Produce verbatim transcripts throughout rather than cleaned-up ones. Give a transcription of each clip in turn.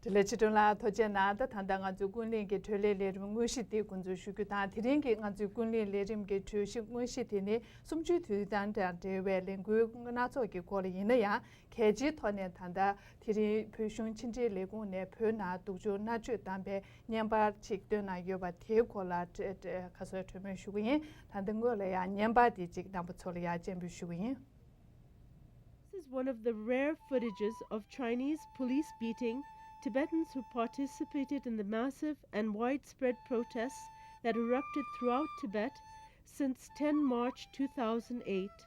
བཀྲ་ཤིས་ཚེ་རིང་ལགས་ཐུགས་རྗེ་གནང་། ད་ད་ལྟ་ང་ཚོའི་ཀུན་གླེང་གི་གྲོས་གླེང་ལས་རིམ་དངོས་གཞི་དེ་འགོ་འཛུགས་ཞུ་རྒྱུ་དང་། དེ་རིང་གི་ང་ཚོའི་ཀུན་གླེང་ལས་རིམ་གྱི་གྲོས་གཞི་དངོས་གཞི་དེ་ནི་གསུམ་བཅུའི་དུས་དང་འབྲེལ་བའི་ལས་འགུལ་སྣ་ཚོགས་ཀྱི་སྐོར་ཡིན་ན་ཡང་། གལ་ཆེའི་ཐོག་ནས་ད་ལྟ་དེ་རིང་བོད་གཞུང་ཕྱི་འབྲེལ་ལས་ཁུངས་ནས་བོད་ནང་སྡུག་སྦྱོང་མནར་གཅོད་བཏང་པའི་བརྙན་པར་ཅིག་བཏོན་གནང་ཡོད་པ་དེའི་སྐོར་ལ་ཁ་གསལ་གྲོས་མོལ་ཞུ་གི་ཡིན། ད་ལྟ་སྔོན་ལ་ཡང་བརྙན་པར་དེ་ཅིག་རྣམ་པ་ཚོ་ལ་ཡང་སྤྱན་འབུལ་ཞུ་གི་ཡིན། This is one of the rare footages of Chinese police beating Tibetans who participated in the massive and widespread protests that erupted throughout Tibet since ten March two thousand eight.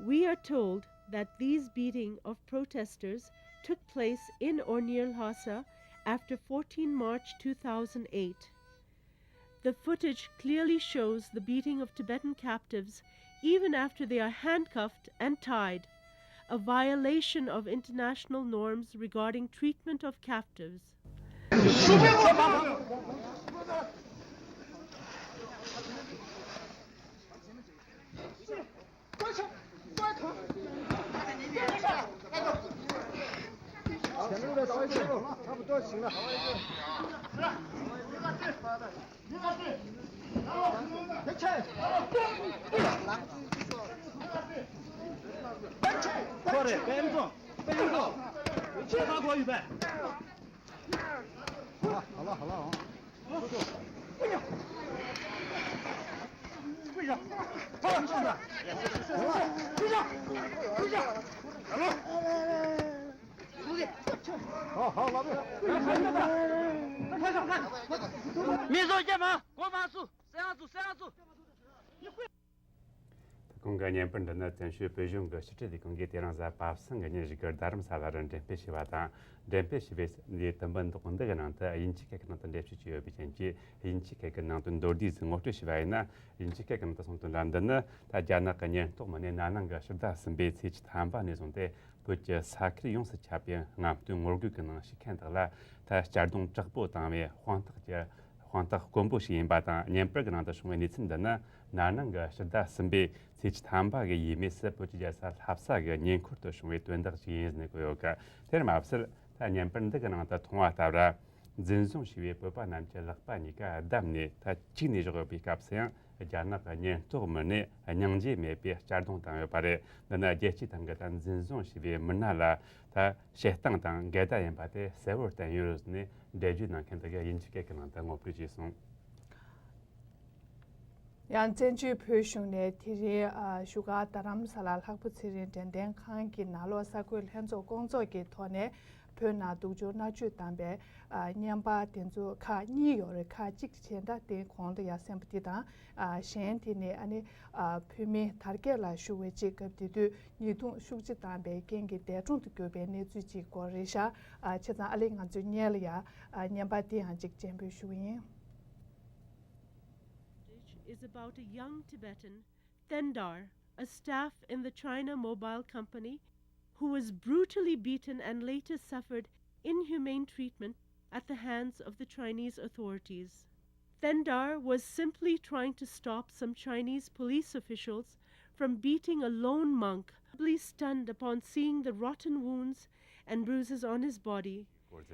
We are told that these beating of protesters took place in Ornir Lhasa after fourteen March two thousand eight. The footage clearly shows the beating of Tibetan captives even after they are handcuffed and tied, a violation of international norms regarding treatment of captives. མི་བཟོ་རྒྱ་མ་གོ་མ་སུ་སེ་ཨང་སུ་སེ་ཨང་སུ། གོང་གི་བརྙན་པར་འདི་ནི་བཙན་བྱོལ་བོད་གཞུང་གི་ཕྱི་དྲིལ་ལས་ཁུངས་ཀྱིས་དེ་རིང་གཟའ་པ་སངས་ཀྱི་ཉིན་བཞུགས་སྒར་རྡ་རམ་ས་ལ་རུ་འགྲེམས་སྤེལ་བྱས་པ་དང་། འགྲེམས་སྤེལ་བྱས་པའི་ལས་དུམ་བུ་འདི་གི་ནང་དུ་དབྱིན་ཇིའི་སྐད་ཀྱི་ནང་དུ་འགྲེལ་བཤད་བྱས་ཡོད་པའི་རྐྱེན་གྱིས། དབྱིན་ཇིའི་སྐད་ཀྱི་ནང་དུ་མདོར་བསྡུས་སུ་ངོ་སྤྲོད་བྱས་པ་ཡིན་ན། དབྱིན་ཇིའི་སྐད་ཀྱི་ནང་དུ་གསུངས་དོན་ལ། འདི་ནི་ད་རྒྱ་ནག་གི་ཉེན་རྟོག་མི་སྣས་ན་ནིང་གི་ཕྱི་ཟླ་གསུམ་པའི་ཚེས་ཐམ་པ་ནས་བཟུང་སྟེ། བོད་ཀྱི་ས་ཁུལ་ཡོངས་སུ་ཁྱབ་པའི་རྔམ་སྟོན་ངོ་རྒོལ་གྱི་ནང་ཞུགས་མཁན་དག་ལ་ད་གཅར་རྡུང་དྲག་པོ་བཏང་བའི་དཔང་རྟགས་ཀྱི་དཔང་རྟགས་དཀོན་པོ་ཞིག་ཡིན་པ་དང་། བརྙན་པར་གྱི་ནང་དུ་བྱུང་བའི་གནས་ཚུལ་འདི་ནི་ན་ནིང་གི་ཕྱི་ཟླ་གསུམ་པའི་ཚེས་ཐམ་པ་གི་ཡས་མས་སུ་བོད་ཀྱི་རྒྱལ་ས་ལྷ་ས་གི་ཉེ་འཁོར་དུ་བྱུང་བའི་དོན་དག་ཅིག་ཡིན་ཟེར་ནས་བཀོད་ཡོད་གི། དེར་མ་ཟད། ད་བརྙན་པར་འདི་གི་ནང་དུ་མཐོང་བ་ལྟར། འཛིན་བཟུང་བྱས་པའི་བོད་པ་རྣམས་ཀྱི་ལག་པ་གཉིས་ཀ་བརྡབས་ནས་ད་བཅུག་ནས་བཞག་ཡོད་པའི་སྐབས་སུ་ཡང་། རྒྱ་ནག་གི་ཉེན་རྟོག་མི་སྣས་སྙིང་རྗེ་མེད་པའི་གཅར་རྡུང་བཏང་ཡོད་པ་རེད། འདི་ནི་རྒྱལ་སྤྱིའི་ཐང་གི་ད་འཛིན་བཟུང་བྱས་པའི་མི་སྣ་ལ་ད་བྱེད་སྟངས་དང་འགལ་ཟླ་ཡིན་པ་དེ་གསལ་བོར་བསྟན་ཡོད་ཟེར་ནས་འགྲེལ་བརྗོད་གནང་མཁན་དེ་གིས་དབྱིན་ཇིའི་སྐད་ཀྱི་ནང་དུ་ངོ་སྤྲོད་བྱས་སོང་། ཡང་བཙན་བྱོལ་བོད་གཞུང་ནས་དེ་རིང་ཨ་བཞུགས་སྒར་རྡ་རམ་ས་ལ་ལྷག་པ་ཚེ་རིང་དྲན་རྟེན་ཁང་གི་ནང་ལོགས་གསར་འགོད་ལྷན་ཚོགས་སྐོང་ཚོགས་ཀྱི་ཐོག་ནས། བོད་ནང་སྡུག་སྦྱོང་མནར་གཅོད་བཏང་པའི་ཨ་བརྙན་པར་དེ་ཚོ་ཁག་གཉིས་ཡོད་རེད། ཁག་གཅིག་གཞན་དག་དེ་གོང་དུ་ཡར་གསན་པ་དེ་དང་། ཨ་གཞན་དེ་ནི་ཨ་ནི་ཨ་བོད་མི་དར་རྒྱས་ལགས་བཞུགས་པའི་ཅིག་སྐབས་དེ་དུས་ཉེས་རྡུང་ཤུགས་ཆེ་བཏང་པའི་རྐྱེན་གྱིས་འདས་གྲོངས་སུ་གྱུར་པའི་གནས་ཚུལ་ཅིག་སྐོར་རེད་ཤག་ཨ་བྱས་ཙང་ཨ་ལེ་ང་ཚོས་སྔོན་ལ་ཡ་ཨ་བརྙན་པར་དེ་ཡང་ཅིག་སྤྱན་འབུལ་ཞུ་གི་ཡིན། Is about a young Tibetan, Tendar, a staff in the China Mobile Company, who was brutally beaten and later suffered inhumane treatment at the hands of the Chinese authorities. Tendar was simply trying to stop some Chinese police officials from beating a lone monk, probably stunned upon seeing the rotten wounds and bruises on his body.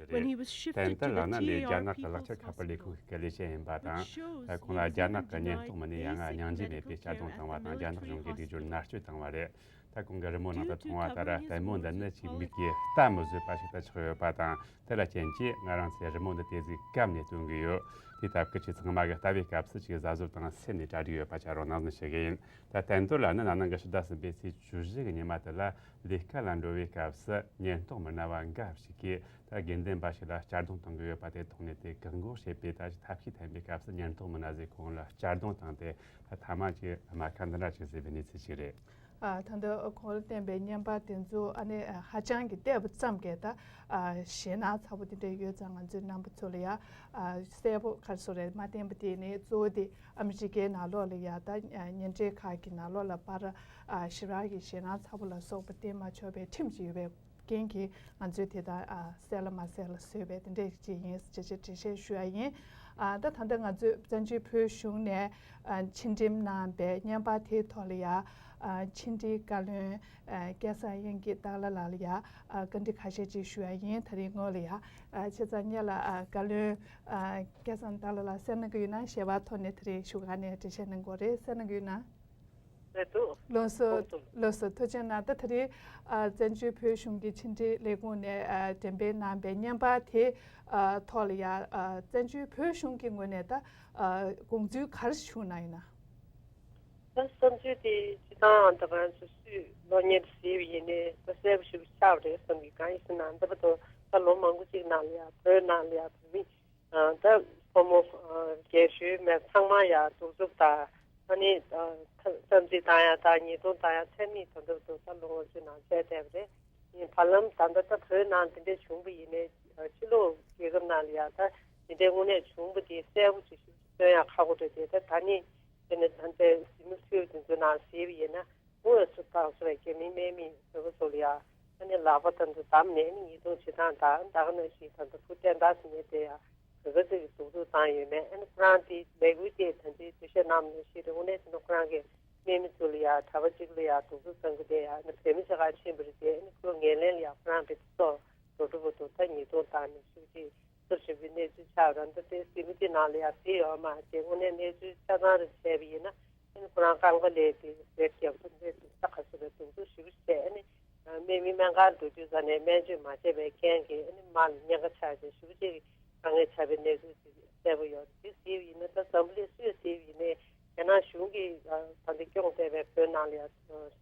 When he was shifted to the T A R People's Hospital, which shows he was in dangerous condition. ཏན་ཏན་ལགས་ནི་རྒྱ་ནག་གི་ལག་ཁྱེར་ཁ་པར་ལས་ཁུངས་ཀྱི་དཀའ་ལས་བྱེད་ཡིན་པ་དང་། ཁོང་ལ་རྒྱ་ནག་གི་ཉེན་རྟོག་མི་སྣས་ཡང་སྙིང་རྗེ་མེད་པའི་གཅར་རྡུང་བཏང་བ་དང་། རྒྱ་ནག་གཞུང་གིས་སྡིགས་སྦྱོར་མནར་གཅོད་བཏང་བ་རེད། ད་ཁོང་གི་རི་མོ་ནང་དུ་མཐོང་བ་ལྟར། ལྟད་མོ་འདི་ནི་ཅིག་མིག་གིས་ལྟ་མི་བཟོད་པ་ཞིག་ཏུ་ཆགས་ཡོད་པ་དང་། དེ་ལ་རྐྱེན་གྱིས་ང་རང་ཚོས་རི་མོ་འདི་དེ་ཟིག་བཀབ་ནས་སྟོན་གྱི་ཡོད། དེ་སྟབས་ཀྱིས་ཁྱེད་ཚང་མ་གིས་ལྟ་བའི་སྐབས་སུ་ཅིག་གཟབ་གཟབ་དང་སེམས་ནས་གྲ་སྒྲིག་ཡོད་པ་བྱ་རོགས་གནང་ཟེར་ཞུ་གི་ཡིན། ད་ཏན་ཏོ་ལ་ནི་ན་ནིང་གི་ཕྱི་ཟླ་གསུམ་པའི་ཚེས་བཅུ་བཞི་གི་ཉི་མ་དེ་ལ་ལས་ཀ་ལ་འགྲོ་བའི་སྐབས་སུ་ཉེན་རྟོག་མི་སྣ་བ་འགའ་ཞིག་གིས་ད་དགེ་འདུན་པ་ཞིག་ལ་གཅར་རྡུང་གཏོང་གི་ཡོད་པ་དེ་མཐོང་ནས། དེ་བཀག་འགོག་བྱེད་པའི་ད་ཅིག་ཐབས་ཤེས་འཐེན་པའི་སྐབས་སུ་ཉེན་རྟོག་མི་སྣ་ཟིག་ཁོང་ལ་གཅར་རྡུང་བཏང་སྟེ། ད་ཐ་མག་ཅིག་རྨ་ཁ་འདི་འདྲ་ཅིག་བཟོས་པའི་གནས་ཚུལ་ཅིག་རེད། ཨ་ད་ལྟ་ཁོང་ལ་བསྟན་པའི་བརྙན་པར་དེ་ཚོ་ཨ་ནི་ཧ་ཅང་གི་བལྟས་པ་ཙམ་གྱིས་ད་ཨ་ཞེད་སྣང་ཚ་པོ་དེ་འདྲ་ཡོད་ཙང་། ང་ཚོའི་རྣམ་པ་ཚོ་ལ་ཡ་ཨ་གསལ་པོ་ག་རེ་ཟེར་དགོས་རེད་མ་བསྟན་པ་དེ་ནི། གཙོ་བོ་དེ་ཨ་མི་རི་ཀའི་ནང་ལོགས་ལ་ཡ་ད་ཉེ་འབྲེལ་ཁག་གི་ནང་ལོགས་ལ་པར་ཨ་ཞེ་དྲག་གི་ཞེད་སྣང་ཚ་པོ་ལ་སོགས་པ་བསྟན་མ་ཆོག་པའི་ཁྲིམས་ཅིག་ཡོད་པའི་རྐྱེན་གྱིས། ང་ཚོས་དེ་དག་ཨ་གསལ་ལ་མ་གསལ་ལ་བཟོས་པའི་དེ་འདྲས་ཅིག་ཡིན་ཅེས་འགྲེལ་བཤད་ཞུ་ཡ་ཡིན། ཨ་ད་ད་ལྟ་ང་ཚོས་བཙན་བྱོལ་བོད་གཞུང་ནས་ཨ་ཕྱིར་འགྲེམས་གནང་པའི་བརྙན་པར་དེའི་ཐོག་ལ་ཡ། ཨ་ཕྱི་འབྲེལ་བཀའ་བློན་ཨ་སྐལ་བཟང་དབྱངས་སྐྱིད་སྟག་ལྷ་ལགས་ལ་ཡ་ཨ་བཀའ་འདྲི་ཁ་ཤས་ཅིག་ཞུ་ཡ་ཡིན། དེ་རིང་སྔོན་ལ་ཡ་ཨ་ཆེ་ཚང་ཉེ་ལ་ཨ་བཀའ་བློན་ཨ་སྐལ་བཟང་སྟག་ལྷ་ལགས་གསན་གནང་གི་ཡོད་ན་ཞལ་པར་ཐོག་ནས་དེ་རིང་བཞུགས་སྒར་ནས་འགྲེལ་བཤད་གནང་དགོས་རེད། གསན་གནང་གི་ཡོད་ན། རེད་འདུག་ལགས་སོ། ལགས་སོ། ལགས་སོ། ཐུགས་རྗེ་གནང་། ད་དེ་རིང་ཨ་བཙན་བྱོལ་བོད་གཞུང་གི་ཕྱི་འབྲེལ་ལས་ཁུངས་ནས་ཨ་འགྲེམས་སྤེལ་གནང་པའི་བརྙན་པར་དེ་ཨ་ཐོག་ལ་ཡ་ཨ་བཙན་བྱོལ་བོད་གཞུང་གི་ངོས་ནས་ད་ཨ་དགོངས་ཚུལ་ག་རེ་ཞུ་གནང་ཡོད་ན། ད་བསམ་ཚུལ་དེ་སྤྱིར་བཏང་ད་ང་ཚོ་སུས་གློག་བརྙན་དེ་གཟིགས་པ་ཡིན་ནའི་ད་གསལ་པོ་ཞེ་པོ་ཆགས་པ་རེད་བསམ་གི། གང་ཡིན་ཟེར་ན་འདི་བར་དུ་ད་ལོ་མང་པོ་ཅིག་ནང་ལ་ཡ་བོད་ནང་ལ་ཡ་བོད་མི་ཨ་ད་ཕོ་མོ་ཨ་རྒན་གཞོན་མི་ཚང་མ་ཡ་གདུག་རྩུབ་དང་ཨ་ནི་ཨ་ཐ་འཐབ་འཛིང་བཏང་ཡ་དང་ཉེས་རྡུང་བཏང་ཡ་ཚད་མེད་ད་འདི་བར་དུ་ད་ལོ་ལྔ་བཅུ་ནང་བྱས་བསྡད་པ་རེད། ཡིན་བར་ལམ་ད་ལྟ་ད་བོད་ནང་འདི་འདྲ་བྱུང་བ་ཡིན་ནའི་ཕྱི་ལོགས་རྒྱལ་ཁབ་ནང་ལ་ཡ་ད་འདི་འདྲའི་དངོས་གནས་བྱུང་བ་དེ་གསལ་པོ་ཅིག་ཞིག་སྟོན་ཡ་ཁག་པོ་རེད་དེ། ད་ད་ནི་དེ་ནི་ད་ལྟའི་གཟིགས་མོ་ཚུལ་དེ་ཚོའི་ནང་གཟིགས་པ་ཡིན་ན་དངོས་སུ་ད་སོ་རེ་རྒྱ་མི་སྨན་མི་བོད་པ་ཚོ་ལ་ཡ་ཨ་ནི་ལག་པ་ད་ཚོ་བསྡམས་ནས་ཨ་ནི་ཉེས་རྡུང་བྱེད་སྟངས་དང་ད་ག་ནང་བཞིན་ད་ལྟ་བུ་བསྟན་དར་ཟེར་མཁན་དེ་ཡ་ག་ག་ཚོད་ཀྱི་གདུག་རྩུབ་བཏང་ཡོད་མེད། ཨ་ནི་ཁོ་རང་དེ་ལས་འགུལ་དེ་ད་ལྟའི་འགྲེལ་བཤད་གནང་མ་གནང་ཤེས་རེད། དངོས་གནས་བྱས་ན་ཁོ་རང་གིས་སྨན་མི་ཚོ་ལ་ཡ་གྲྭ་པ་གཅིག་ལ་ཡ་གདུག་རྩུབ་བཏང་གི་དེ་ཡ་ཨ་ནི་བོད་མི་ཚོ་ག་ཕྱིན་པ་རེད་དེ། ཨ་ནི་ཁོ་ངན་ལན་ལ་ཡ་ཁོ་རང་གི་སྲོག་འགྲོ་འགྲོ་བོ་འདུག་ད་ཉེས་རྡུང་བཏང་ནས་ཤུགས་ཆེ་ཚབས་ཆེན་པོའི་གནས་ཚུལ་ཆགས་རང་ད་ལྟའི་གཟིགས་མོ་དེ་ནང་ལ་ཡ་གཟིགས་ཡོད་མ་རེད་དེ། དངོས་གནས་གནས་ཚུལ་ཆ་ཚང་རེ་བྱས་པ་ཡིན་ན་ཨ་ནི་ཁོ་རང་རྐང་པ་ལས་དེ་རེད་རྒྱབ་ཐུབ་འདྲའི་སྡུག་ད་ག་ཚོད་རེད་གདུག་རྩུབ་ཞེ་པོ་བྱས། ཨ་ནི་སྨན་མི་སྨན་ཁང་འགྲོ་དུས་ཙ་ནས་སྨན་བཅོས་མ་བྱས་པའི་རྐྱེན་གྱིས་ཨ་ནི་མར་ལ་གཉན་ཁ་ཆགས་བྱས་ཞེ་པོ་ཅིག་དཀའ་ངལ་ཆགས་པའི་གནས་ཚུལ་ཅིག་གསལ་པོ་ཡོད་རེད། དེ་གཟིགས་པ་ཡིན་ན་ད་འཛམ་བུ་གླིང་སུས་གཟིགས་པ་ཡིན་ནའི་རྒྱ་ནག་གཞུང་གིས་ད་ལྟ་སྐྱོང་བསྡད་པའི་བོད་ནང་ལ་ཡ་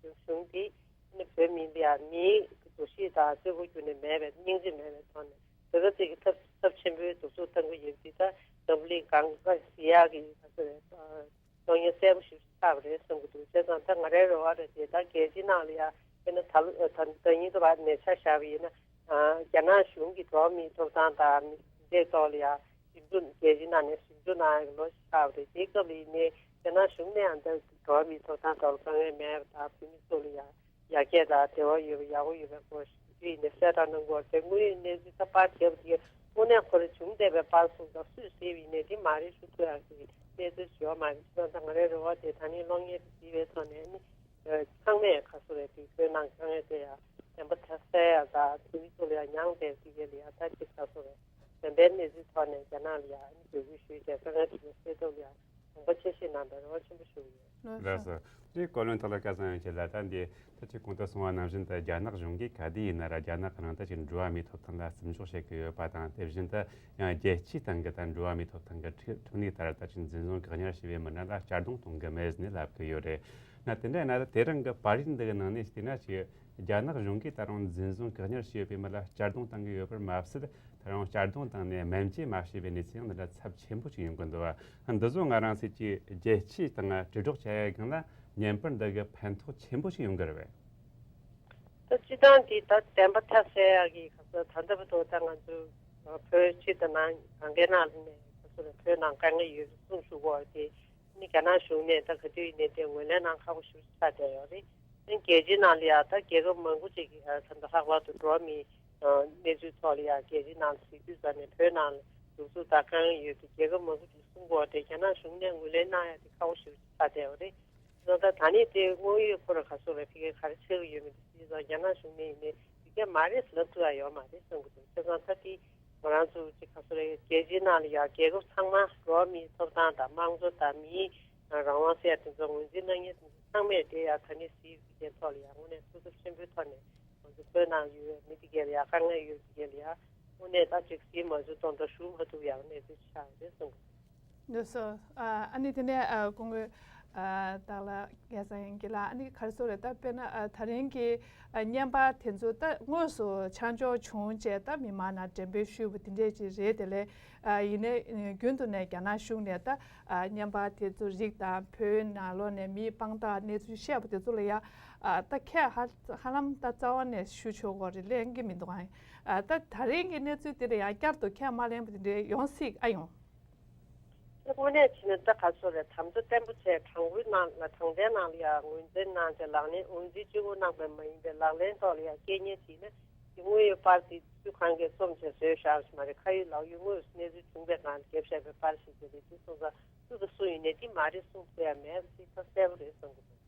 གཞུང་དེ་ཨ་ནི་བོད་མི་ལ་ཡ་མིའི་འདུ་ཤེས་དང་རྩོད་པ་རྒྱུ་ནས་མེད་པའི་སྙིང་རྗེ་མེད་པའི་ཐོག་ནས་བོད་པ་ཚོས་ཀྱི་ཚབས་ཚབས་ཆེན་པོའི་གདུག་རྩུབ་བཏང་གི་ཡོད་པ་དེ་ད་འཛམ་བུ་གླིང་གང་ག་གཟིགས་ཡག་གི་ད་ག་ཚོད་རེད། གློག་བརྙན་གསལ་པོ་ཞིག་ཆགས་པ་རེད་བསམ་གྱི་འདུག་བྱས་ཙང་ད་ང་རའི་རེ་བ་རེད་དེ། ད་རྒྱལ་སྤྱིའི་ནང་ལ་ཡ་དཔེར་ན་ད་ལོ་ད་ད་ཉིན་དུ་བར་ནས་ཆ་བཞག་པ་ཡིན་ན་རྒྱ་ནག་གཞུང་གི་འགྲོ་བ་མིའི་ཐོབ་ཐང་དང་མི་སྡེ་ཐོག་ལ་ཡ་ཞིབ་འཇུག་རྒྱལ་སྤྱིའི་ནང་ནས་ཞིབ་འཇུག་གནང་ཡག་ལོ་ཞིག་ཆགས་པ་རེད། དེའི་སྐབས་ལ་ཡིན་ནའི་རྒྱ་ནག་གཞུང་ནས་ཡང་ད་འགྲོ་བ་མིའི་ཐོབ་ཐང་ཐོག་ལ་དཀའ་ངལ་མེད་པ་དང་བོད་མི་ཚོ་ལ་ཡ་ཡར་རྒྱས་དང་འབྲེལ་བ་ཡོད་པ་ཡག་པོ་ཡོད་པའི་སྐོར་ཞིབ་འཇུག་ཡིན་ནའི་གསལ་བསྒྲགས་གནང་གི་ཡོད་རེད་དེ། དངོས་ཡོད་གནས་ཚུལ་ད་པར་བརྒྱབ་དེ་དངོས་གནས་ཁོ་རང་བྱུང་བསྡད་པའི་པར་སོང་ཙང་སུས་གཟིགས་པ་ཡིན་ནའི་དེ་མ་རེད་ཞུ་ཐུབ་ཡག་གི་གནས་ཚུལ་ཞིག་ཡོད་མ་རེད། བྱས་ཙང་ད་ང་རའི་རེ་བ་དེ་ད་ནི་གློག་བརྙན་དེ་གཟིགས་པའི་ཐོག་ནས་ནི་ཚང་མས་ག་ཚོད་རེད་དེ་བོད་ནང་དཀའ་ངལ་དེ་ཡ་བདེན་པ་ཐག་གསལ་ཡ་ད་དེ་མི་ཚོ་ལ་ཡ་མྱངས་བསྡད་དེ་ག་ལ་ཡ་ད་ཅིག་ག་ཚོད་རེད་བདེན་པའི་གནས་ཚུལ་ཐོག་ནས་རྒྱ་ནག་ལ་ཡ་ནི་འབོད་སྐུལ་ཞུས་བྱས་དཀའ་ངལ་དེ་ཚོ་སེལ་ཐབས་ལ་ཡ་དགོངས་པ་ཆེ་བཞེས་གནང་བའི་རེ་བ་ཆེན་པོ་ཞུ་གི་ཡོད། ལགས་སོ། ལགས་སོ། དེ་བཀའ་བློན་ཐོག་ལ་བཀའ་གསང་ཡང་བྱེད་ལ་ད་འདི་ད་ཅིག་གོང་དུ་གསུངས་པ་ནང་བཞིན་ད་རྒྱ་ནག་གཞུང་གིས་ག་དུས་ཡིན་ན་ར་རྒྱ་ནག་གི་ནང་ད་ཅིག་འགྲོ་བ་མིའི་ཐོབ་ཐང་ལ་བརྩི་འཇོག་བྱེད་ཀྱི་ཡོད་པ་དང་། དེ་བཞིན་དུ་ཡང་རྒྱལ་སྤྱིའི་སྟེང་གི་ད་འགྲོ་བ་མིའི་ཐོབ་ཐང་གི་ཁྲིམས་ཁྲིམས་ལུགས་ལྟར་ད་ཅིག་འཛིན་བཟུང་བཀག་ཉར་བྱས་པའི་མི་སྣ་ལ་གཅར་རྡུང་གཏོང་གི་མེད་ཟེར་ནས་ལབ་ཀྱི་ཡོད་རེད། ན་དེ་འདྲ་ཡིན་ན་ད་དེ་རིང་གི་པར་རིས་འདི་གི་ནང་ནས་བལྟས་ན་ཅིག་རྒྱ་ནག་གཞུང་གིས་ད་རུང་འཛིན་བཟུང་བཀག་ཉར་བྱས་ཡོད་པའི་མི་ལ་གཅར་རྡུང་བཏང་གི་ཡོད་པར་མ་ཟད། ད་རུང་གཅར་རྡུང་བཏང་ནས་སྨན་བཅོས་མ་བྱས་པའི་གནས་ཚུལ་ཡང་འདི་འདྲ་ཚབས་ཆེན་པོ་ཞིག་ཡོང་གི་འདུག་བ། འདི་ཚོ་ང་རང་ཚོས་ཀྱིས་རྒྱལ་སྤྱིའི་སྟེང་དྲིལ་སྒྲོག་བྱ་ཡའི་སྒང་ལ་བརྙན་པར་འདི་གི་ཕན་ཐོགས་ཆེན་པོ་ཞིག་ཡོང་གི་རེད་བས། ད་སྤྱིར་བཏང་འདི་ད་བདེན་པ་ཐག་གསལ་ཡག་གི་ག་ཚོད་ད་ལྟ་བར་དུ་ད་ང་ཚོ་བོད་སྤྱི་དང་ནང་གང་གའི་ནང་ལ་ནས་ག་ཚོད་ལ་བོད་ནང་དཀའ་ངལ་ཡོད་གསུངས་ཞུ་དགོས་པ་དེ་ནི་རྒྱ་ནག་གཞུང་ནས་ད་ག་དུས་ཡིན་ནའི་དེ་ངོས་ལེན་གནང་ཁག་པོ་ཞིག་ཆགས་བསྡད་ཡོད་རེད། རྒྱལ་སྤྱིའི་ནང་ལ་ཡང་ད་རྒྱལ་ཁབ་མང་པོ་ཅིག་གིས་ད་ལྟ་ལྷག་པར་དུ་འགྲོ་བ་མིའི་གནས་ཚུལ་ཐོག་ལ་ཡང་རྒྱལ་སྤྱིའི་ནང་ལ་གཟིགས་དུས་ཙམ་ནས་བོད་ནང་ལ་གདུག་རྩུབ་དང་དཀའ་ངལ་ཡོད་དུས་རྒྱལ་ཁབ་མང་པོ་ཅིག་གསུང་གི་ཡོད་རེད། རྒྱ་ནག་གཞུང་ནས་ངོས་ལེན་གནང་ཡ་དེ་ཁག་པོ་ཞིག་ཆགས་བསྡད་ཡོད་རེད། ད་ལྟ་ད་ནི་དེ་དངོས་ཡོད་ཁོ་ར་ག་ཚོད་ལ་ཕ་གིར་ག་རེ་བྱེད་ཀྱི་ཡོད་མེད་དེ་གཟིགས་ཙང་རྒྱ་ནག་གཞུང་ནས་ཡིན་ནའི་ཡི་གེ་མ་རེད་ལབ་ཐུབ་ཡ་ཡོད་མ་རེད་བསམ་གྱི་འདུག་བྱས་ཙང་ད་དེ་ང་རང་ཚོ་ཅིག་ག་ཚོད་རེད། རྒྱལ་སྤྱིའི་ནང་ལ་ཡང་རྒྱལ་ཁབ་ཚང་མ་འགྲོ་བ་མིའི་ཐོབ་ཐང་དང་དམངས་གཙོ་དང་མིའི་རང་དབང་ཟེར་ཡ་དེ་ཚོ་ངོས་འཛིན་གནང་མཁན་དེ་ཚོ་ཚང་མས་དེ་ཡང་ད་ནི་གཟིགས་ཡ་དེ་ཐོག་ལ་ཡང་དངོས་གནས་ཐུགས་འཚབ་ཆེན་པོའི་ཐོག་ནས་ང་ཚོ་བོད་ནང་ཡོད་མི་དེ་གས་ལ་ཡང་དཀའ་ངལ་ཡོད་དེ་གས་ལ་ཡང་དངོས་གནས་ད་ཅིག་གཟིགས་མ་བཅུག་གཏོང་ད་ཞུ་མ་ཐུབ་ཡ་གནས་ཚུལ་ཆགས་རེད་བསམ་གྱི་འདུག་ལགས་སོ། ཨ་ཨ་ནི་དེ་ནས་ཨ་སྐུ་ངོ་ཨ་སྟག་ལྷ་སྐལ་བཟང་དབྱངས་སྐྱིད་ལགས། ཨ་ནི་ག་རེ་ཟེར་རེད། ད་དཔེར་ན་ཨ་ད་རིང་གི་ཨ་བརྙན་པར་དེ་ཚོ་ད་དངོས་སུ་ཆ་འཇོག་བྱུང་བྱས་ད་མི་མང་ནང་འགྲེམས་སྤེལ་ཞུས་པ་དེ་འདྲས་ཅིག་རེད། དེ་ལས་ཨ་ཡིན་ནའི་རྒྱུན་དུ་ནས་རྒྱ་ནག་གཞུང་ནས་ད་ཨ་བརྙན་པར་དེ་ཚོ་རིགས་དང་བོད་ནང་ལོགས་ནས་མིའི་དཔང་རྟགས་གནས་ཚུལ་བཤད་པ་དེ་ཚོ་ལ་ཡ་ཨ་ད་ཁས་ཧ་ཧ་ལམ་ད་རྩ་བ་ནས་ཞུ་ཆོག་གོ་རེད་ལེན་གི་མི་འདུག་ཨ་ད་ད་རིང་གི་གནས་ཚུལ་དེ་ལ་ཡང་བསྐྱར་དུ་ཁས་མ་ལེན་པ་དེ་འདྲས་ཡོང་སྲིད་ཨ་ཡོང་། དངོས་གནས་བྱས་ན་ད་ག་ཚོད་རེད། དམ་བཅའ་བརྟན་པོ་བྱས་གྲངས་འབོར་ནང་ལ་གྲངས་ཅན་ནང་ལ་ཡང་ངོས་འཛིན་གནང་བྱས་ལག་ལེན་ངོས་འཛིན་གཅིག་པུ་གནང་བ་མ་ཡིན་པའི་ལག་ལེན་ཐོག་ལ་ཡང་སྐྱེལ་ཉེན་བྱས་ན་དེ་དངོས་ཡོད་པར་དེ་སུ་གང་གིས་རྩོམ་བྱས་བཟོས་བཞག་ཞིག་མ་རེད། ཁ་ཡོད་ལག་ཡོད་དངོས་སུ་གནས་ཚུལ་བྱུང་བའི་སྒང་ལ་བརྒྱབ་བཞག་པའི་པར་ཞིག་དེ་རེད། དེ་སོང་ཙང་སུ་དང་སུ་ཡིན་ནའི་དེ་མ་རེད་གསུངས་ཐུབ་ཡ་མེད་པ་དེ་ད་གསལ་པོ་རེད་བསམ་གྱི་འདུག་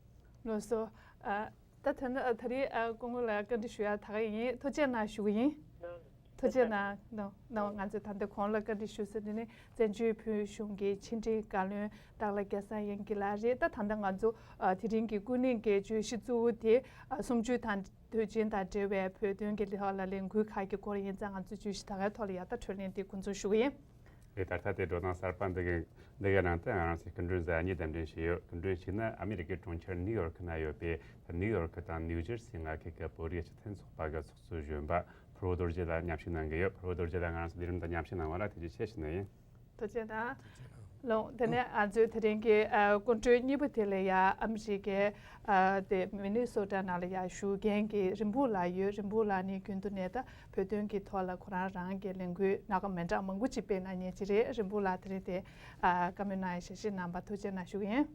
ལགས་སོ། ཨ། ད་ད་ད་རེས་ཨ་སྐུ་ངོ་ལ་བཀའ་འདྲི་ཞུ་ཡ་ད་ག་ཡིན། ཐུགས་རྗེ་གནང་ཞུ་གི་ཡིན། ཐུགས་རྗེ་གནང་། ནོ་ནོ། ང་ཚོས་ད་ལྟ་གོང་ལ་བཀའ་འདྲི་ཞུ་ས་དེ་ནི་བཙན་བྱོལ་བོད་གཞུང་གི་ཕྱི་འབྲེལ་བཀའ་བློན་སྟག་ལྷ་སྐལ་བཟང་དབྱངས་སྐྱིད་ལགས་རེད། ད་ད་ལྟ་ང་ཚོ་ཨ་དེ་རིང་གི་སྐུ་ཉིད་ཀྱི་བརྗོད་གཞི་གཙོ་བོ་དེ་ཨ་གསུམ་བཅུའི་དང་དུས་ཆེན་དང་འབྲེལ་བའི་བོད་དོན་གྱི་ཐོག་ལ་ལས་འགུལ་ཁག་གི་སྐོར་ཡིན་ཙང་། ང་ཚོས་བརྗོད་གཞི་ད་གའི་ཐོག་ལ་ཡ་ད་གྲོས་གླེང་དེ་འགོ་འཛུགས་ཞུ་གི་ཡིན། ལས་ད་ལྟ་དེ་འགྲོ་སྟངས་གསར་པ་འདི་གའི་འདི་གའི་ནང་དུ་ང་རང་ཚོས་སྐུ་མགྲོན་གཟའ་གཉིས་གདན་འདྲེན་བྱས་ཡོད། སྐུ་མགྲོན་གཅིག་ནི་ཨ་མི་རི་ཀའི་གྲོང་ཁྱེར་ནིའུ་ཡོར་ཁི་ན་ཡོད་པའི་ནིའུ་ཡོར་ཁི་དང་ནིའུ་ཇར་སི་མངའ་ཁུལ་གྱི་བོད་རིགས་སྤྱི་མཐུན་ཚོགས་པ་གི་ཚོགས་གཙོ་གཞོན་པ་ཕུར་བུ་རྡོ་རྗེ་ལགས་མཉམ་ཞུགས་གནང་གི་ཡོད། ཕུར་བུ་རྡོ་རྗེ་ལགས་ང་རང་ཚོའི་ལས་རིམ་དུ་མཉམ་ཞུགས་གནང་བ་ལ་ཐུགས་རྗེ་ཆེ་ཞུ་ནི་ཡིན། ཐུགས་རྗེ་གནང་། ལགས། དེ་ནས་ང་ཚོའི་དེ་རིང་གི་ཨ་སྐུ་མགྲོན་གཉིས་པ་དེ་ལ་ཡ་ཨ་མི་རི་ཀའི་ཨ་དེ་མི་ནི་སོ་ཊ་ནང་ལ་ཡ་བཞུགས་མཁན་གྱི་རིན་པོ་ལགས་ཡོད། རིན་པོ་ལགས་ནི་རྒྱུན་དུ་ནས་ད་བོད་དོན་གྱི་ཐོག་ལ་ཁོ་རང་རང་གི་ལས་འགུལ་སྣ་ཁ་མི་འདྲ་མང་པོ་ཅིག་སྤེལ་གནང་མཁན་ཅིག་རེད། རིན་པོ་ལགས་དེ་རིང་དེ་ཨ་བཀའ་མོལ་གནང་ཡ་ཞལ་བཞེས་གནང་བར་ཐུགས་རྗེ་གནང་ཞུ་གི་ཡིན།